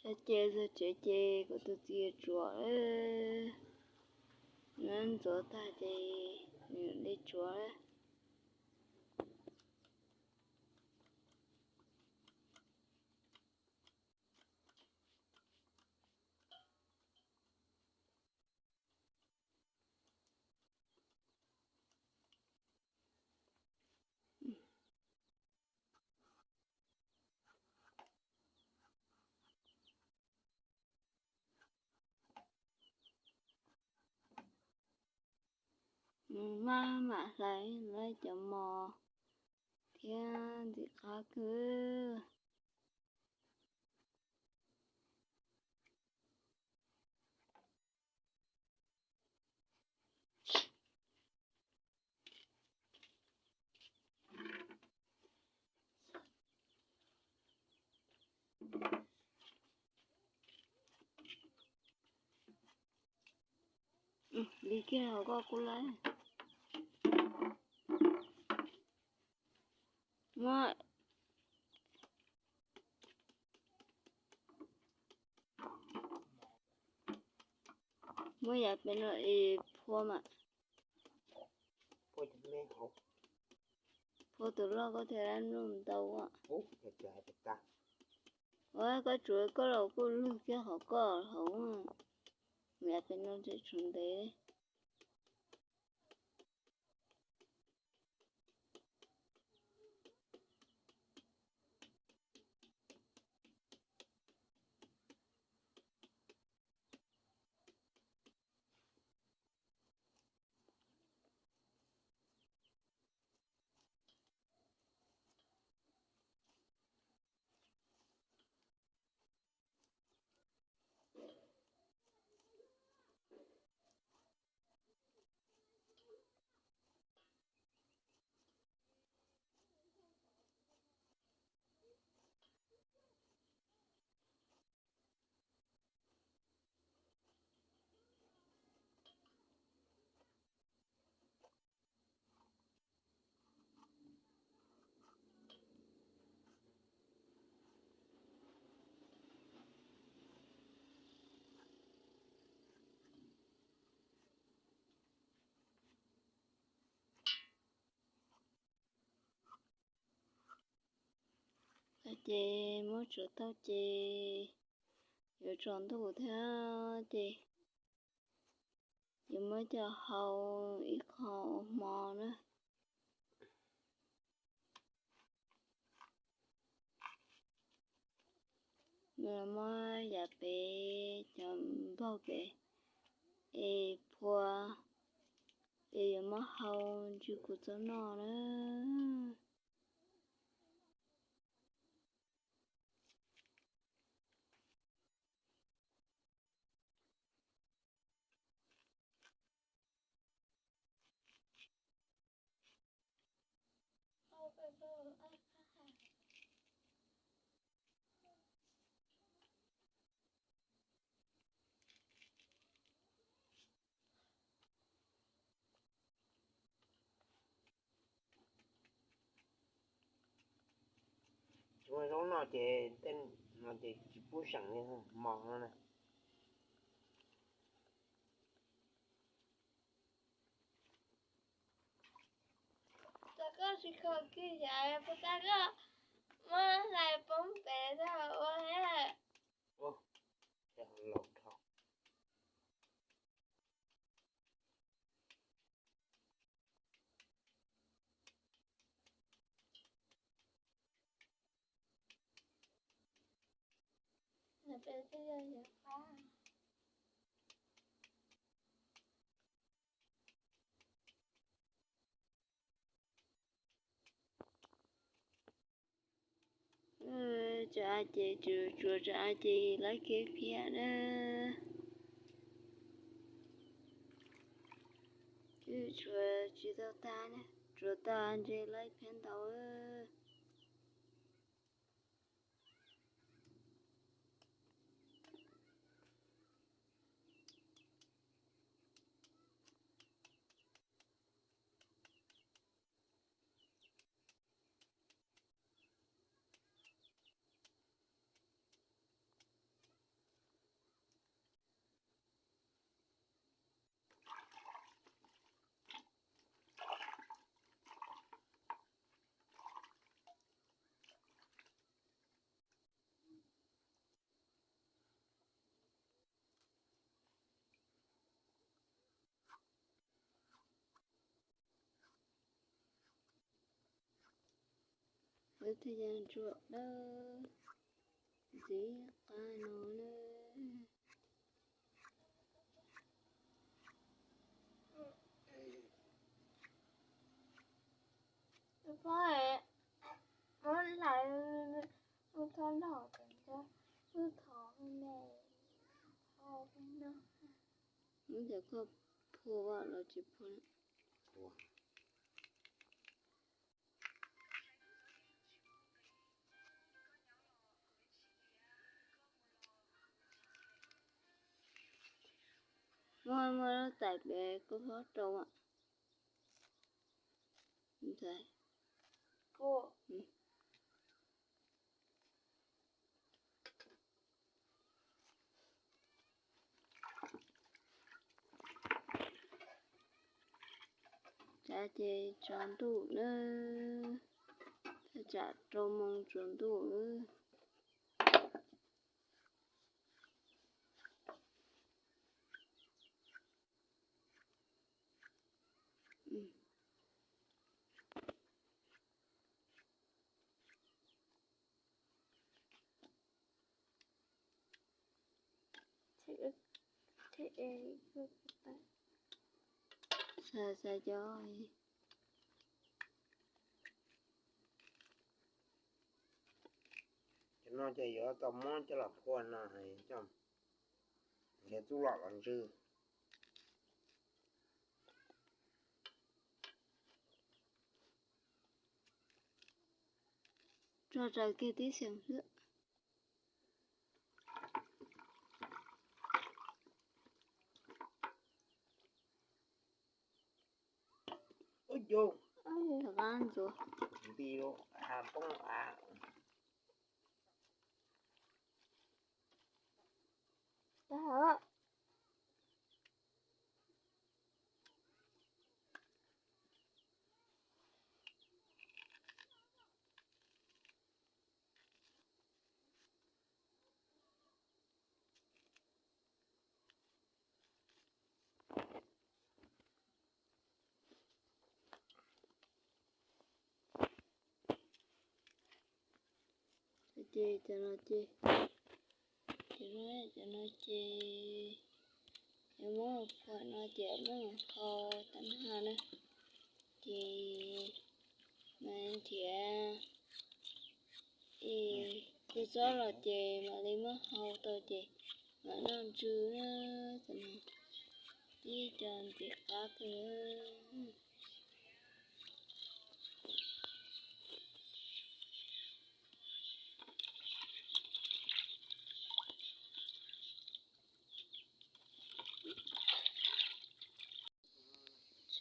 Ces txog tsev ces kuv tus txiv yuav tsuav, nws ntxuav tag ces nws yuav li tsuav. Maj mam hlais cov mos thiab ntxim qab kawg. Li kiag hauv koj kuj laib. Muab, muab yav pem no es phua mas. Phua tus loj koj thiaj dab nplooj ntau. Ua koj tsuav koj los kuj lug kiag qhov koj hauv. Yav pem no tseem tshuav ntev. Ces muab tsuav tau ces yuav tsaus ntuj thiab ces yuav muab coj hau ib qho ua hmo na. Nws muab yav pem cov npaug pem es phua, ces yuav muab hau ntsw kuv txob noj na. Tsis muaj zaub noj ces tej no ces tsis pub seem li mos no na. Tau koj tsis kho kiag yam, puas tau koj muab hlais poob pem tau ua thiab. Laus dhau. Tso a ces tsuav, tsuav tso a ces laib kev phiab na. Twb tsuav tsis tau tag, tsuav tag ntshe laib phiab ntau. Wb thiaj ya ntsuam dawb ntxiv qab no na. Muab lawv ua thaj loj, wb thov me, wb cov koj phua los tsis phua. Muaj, muaj lub tais pem koj phob rau. Cas ces tsaus ntuj nawb, thaj tsam rau moos tsaus ntuj nawb. Xav, xav cov, cov no ces yuav tau muab coj los phua no, coj nrhiav txuj lom los ntsw. Tso raws kiag tib xeem xwb. Ub, qab ntxuav nti lawm, poob av. Ces cov no ces, ces cov no ces yuav muab phua no ces muab hau tag nrho na. Ces mas nrhiav kua txob los ces mam li muab hau tau ces mam noj ntsw na. Tam no tib co ntxim qab kawg.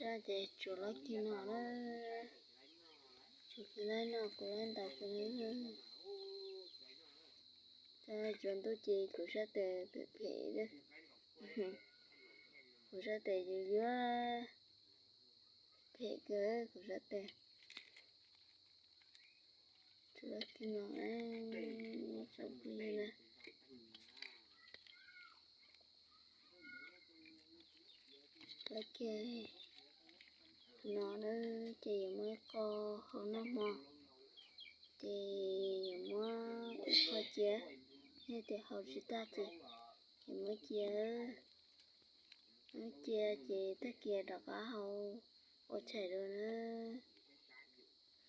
Sab ces tsuas laib kiag no na, tsuas kiag laib no kuv laib ntaus kiag na. Tsuas ntuj ces kuv sab tes phem phem, kuv sab tes yuav yuav phem kawg kuv sab tes. Tsuas laib kiag no, tsoom phooj ywg na. Laib kiag no na, ces yuav muab ib qho hau noj hmo, ces yuav muab ib qho cia, yog tias hau tsis tag ces yuav muab cia, muab cia ces tag kis rov qab hau ua tshais dua na.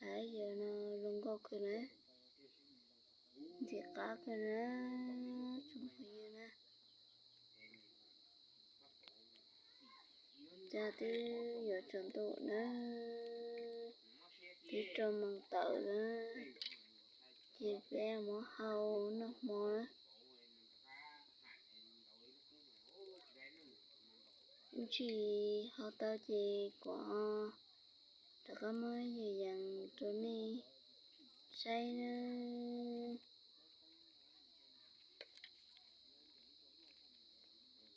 Lawv yog no zoo nkauj kawg na, ntxim qab kawg na, tsoom phooj ywg na. Cas twb yuav tsaus ntuj na, twb rau moos tawm na, ces peb muab hau noj hmo na. Ib ntsis hau tau ces kuv rov qab muab yam yees rau nej saib na.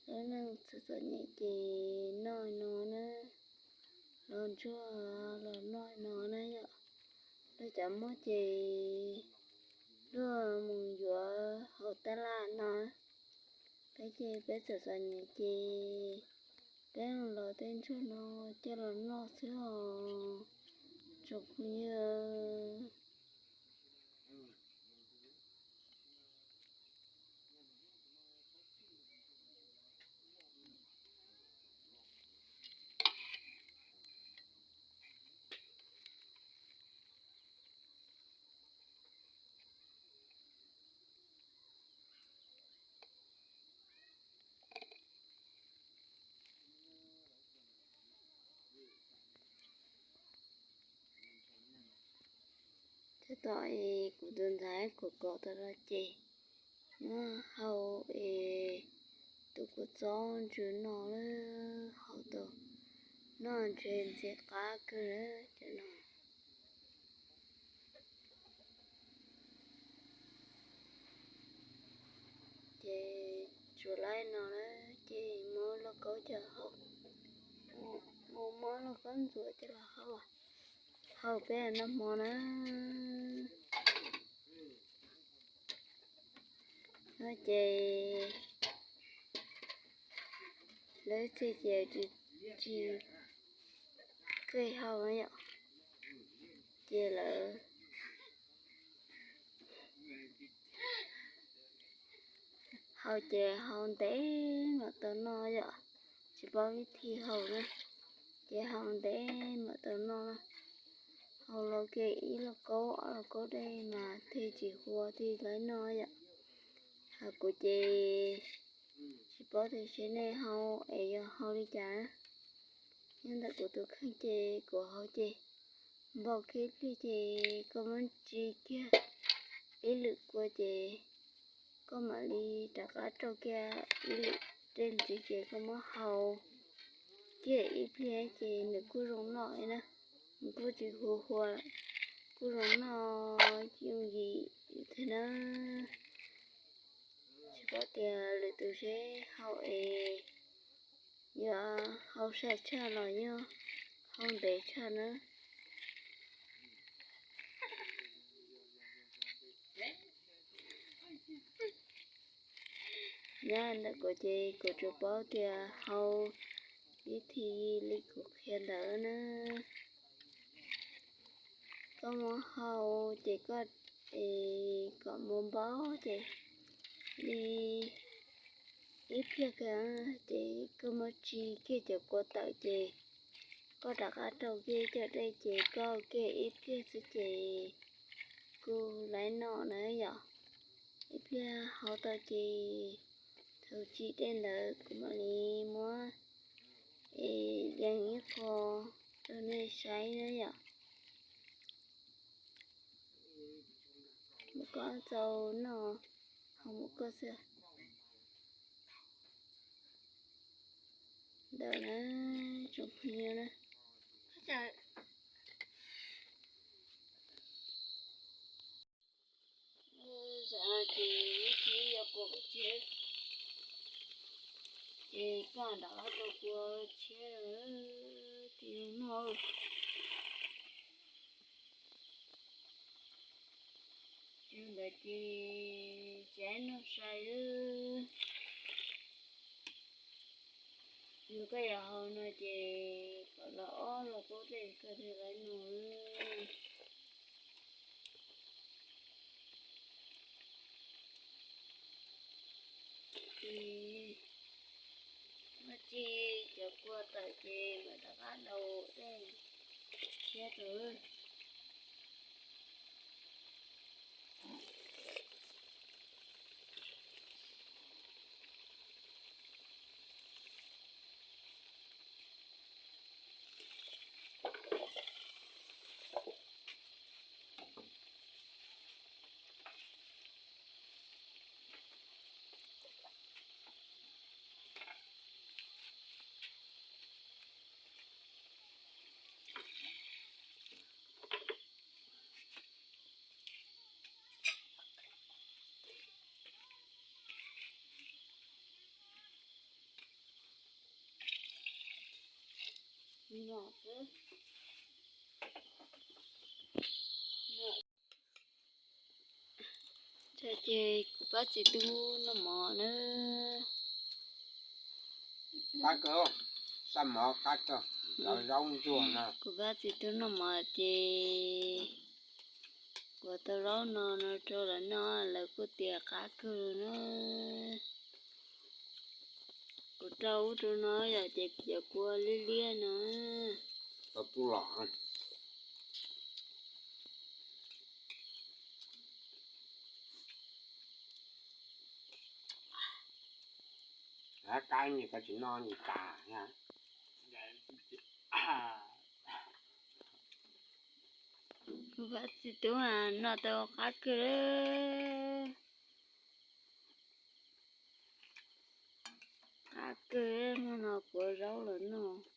Lub neej txom txom nyem ces noj no na, los ntsuag los noj no na yom. Lawv cov muaj ces luag mus yuav hauv tab laj no. Peb ces peb txom txom nyem ces peb los tej ntsuag no coj los noj xwb os tsoom phooj ywg. Tab tom es kuv tus ntxhais kuv kov tau no ces nws hau es tus kua txob ntsws no lawm, hau tau noj ntshe ntxim qab kawg lawm cov no. Ces tsuas laib no na, ces muab lauj kaub coj hau, muab lauj kaub ntxuav coj los hau, hau peb noj hmo na. No ces lawv txhia ces tsis, tsis kheev hau na yom, ces lawv hau ces hau ntev mam tau noj yom, tsis paub ib thij hau na, ces hau ntev mam tau noj na. Hau los kiag ib lauj kaub ob lauj kaub dej mas thiaj tsis huav thiaj laib noj yom. Hos kuv ces tsis paub tias seb nej hau es yog hau li cas na. Nyob ntawm kuv tus kheej ces kuv hau ces npau kiag ib pliag ces koj muab tsis kiag ib lwm kua ces koj mam li rov qab rau kiag ib lwm dej ntxiv ces koj muab hau kiag ib pliag ces nws kuj zoo noj na, nws kuj tsis huav huav, kuj zoo noj yooj yim thiab na. Tsis paub tias lwm tus seb hau es yuav hau sai tshaj los yog hau ntev tshaj na. Nyob ntawm kuv ces kuv tsuas paub tias hau ib thij li kuv qhia ntawd na. Koj muab hau ces koj es kom npau npau ces li ib pliag kiag ces koj muab tsis kiag cov kua tawm ces koj rov qab rau kiag cov dej ces koj kiag ib pliag xwb ces kuj laib noj na yom. Ib pliag hau tau ces thaum tsis dej ntawd kuv mam li muab es yees ib qho rau nej saib na yom. Mus koj txau noj, ho mus koj xwb. Ntawd na, tsoom phooj ywg na. Ces ib thij yog kua kaum tsib, ces koj nram qab rau kua tshiab, tis zoo noj. Yog ntawd ces tsis laib noj sai. Yog koj yuav hau no ces kom los ob los kaub dej koj thiaj laib noj. Ces muab tsis cov kua tawm ces mam rov qab rau dej tshiab rau. Tso ces kuv pab txiv tub noj mov na. Qab kawg, xaj mov qab kawg, cov zaub ntsuag no. Kuv pab txiv tub noj mov ces kuv tau zaub no no rau lawv noj, lawv kuj tias qab kawg na. Kuv rau ub rau no yom ces cov kua liab liab no. Tau tub los. Qab ni koj tsis noj ni tas na. Vaj txiv tub, noj tau qab kawg, qab kawg, hnub no kuav zaub los noj.